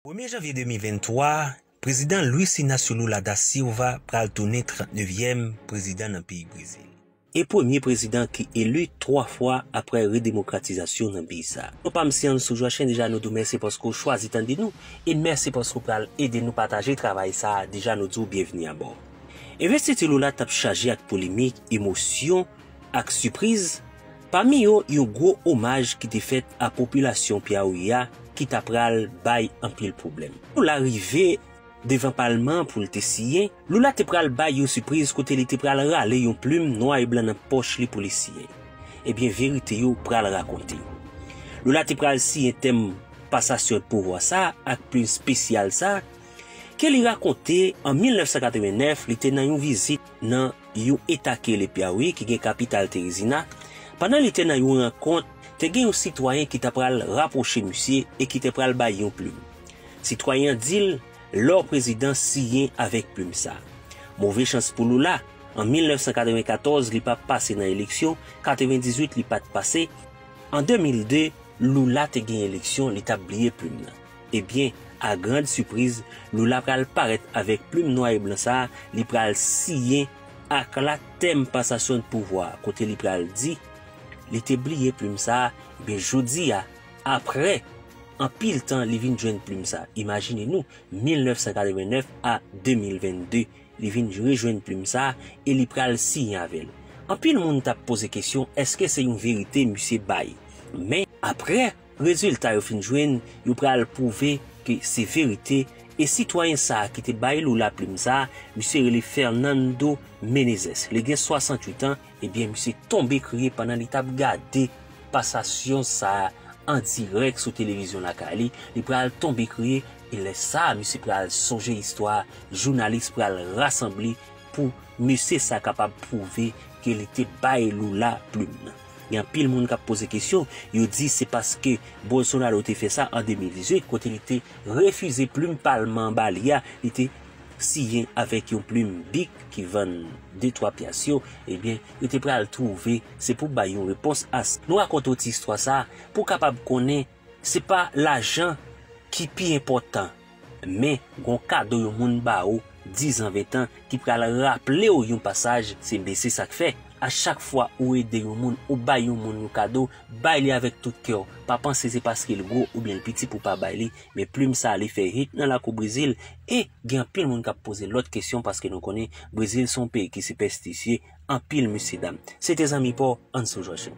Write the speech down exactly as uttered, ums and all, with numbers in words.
Premye janvye de mil venntwa, Prezidan Luiz Inácio Lula da Silva pral tounen trannnevyèm prezidan nan peyi Brezil. E premye prezidan ki eli twa fwa apre redemokratizasyon nan peyi sa. Non pa m se Anso Jochen, deja nou di w mèsi paske w chwazi tande nou, e mèsi paske w pral ede nou pataje travay sa a, deja nou di w byenvni abò. Envestiti Lula t ap chaje ak polemik, emosyon, ak sipriz, pami yo yon gwo omaj ki te fèt a popilasyon Piauí a ki ta pral bay anpil pwoblèm. Pou l rive devan palman pou l te siyen, Lula te pral bay yon sipriz kote li te pral rale yon plim nwa e blan nan pòch li pou li siyen. Ebyen, verite yo pral rakonte. Lula te pral siyen tèm pasasyon pouvwa sa ak plim espesyal sa, ke li rakonte an mil nèf san katreven nèf, li te nan yon vizit nan yon eta ki rele Piauí, ki gen kapital Teresina. Pandan li te nan yon rankont, te gen yon sitwayen ki ta pral rapwoche misye e ki te pral bay yon plim. Sitwayen an di l, "Lè w prezidan, siyen avèk plim sa." Move chans pou Lula, an mil nèf san katreven katòz, li pa pase nan eleksyon, katreven dizuit, li pa t pase. An de mil de, Lula te gen eleksyon, li t ap bliye plim nan. Ebyen, a grand sipriz, Lula pral parèt avèk plim nwa e blan sa a, li pral siyen ak la tèm pasasyon de pouvwa, kote li pral di li te bliye plim sa a. Ebyen, jodi a, apre anpil tan, li vin jwenn plim sa a. Imajine nou, mil nèf san katreven nèf a de mil venn de, li vin rejwenn plim sa a e li pral siyen avè l. Anpil moun t ap poze kesyon, èske se yon verite misye bay? Men, apre rezilta yo fin jwenn, yo pral pwouve ke se verite, e sitwayen sa a ki te bay Lula plim sa a, misye rele Fernando Menezes. Li gen swasanntuit an, ebyen, misye tonbe kriye pandan li t ap gade pasasyon sa a an dirèk sou televizyon lakay li. Li pral tonbe kriye, e lè sa a, misye pral sonje istwa a, jounalis pral rasanble pou mesye sa kapab pwouve ke li te bay Lula plim nan. Gen anpil moun k ap poze kesyon, yo di se paske Bolsonaro te fè sa an de mil dizuit, kote li te refize plim palman an ba li a, li te siyen avèk yon plim Bic ki vann de twa pyas yo, ebyen, yo te pral twouve se pou bay yon repons a sa. Nou rakonte w ti istwa sa a pou w kapab konnen se pa lajan ki pi enpòtan, men gon kado yon moun ba ou diz an, ven an, ki pral raple w yon pasaj, se, men se sa k fè, a chak fwa ou ede yon moun, ou bay yon moun yon kado, bay li avèk tout kè w. Pa panse se paske l gwo oubyen l piti pou w pa bay li, men plim sa a li fè hit nan lakou Brezil, e gen anpil moun k ap poze lòt kesyon paske nou konnen Brezil se yon peyi ki sipèstisye, anpil mesye dam. Se te zanmi pa w, Anso Jochen.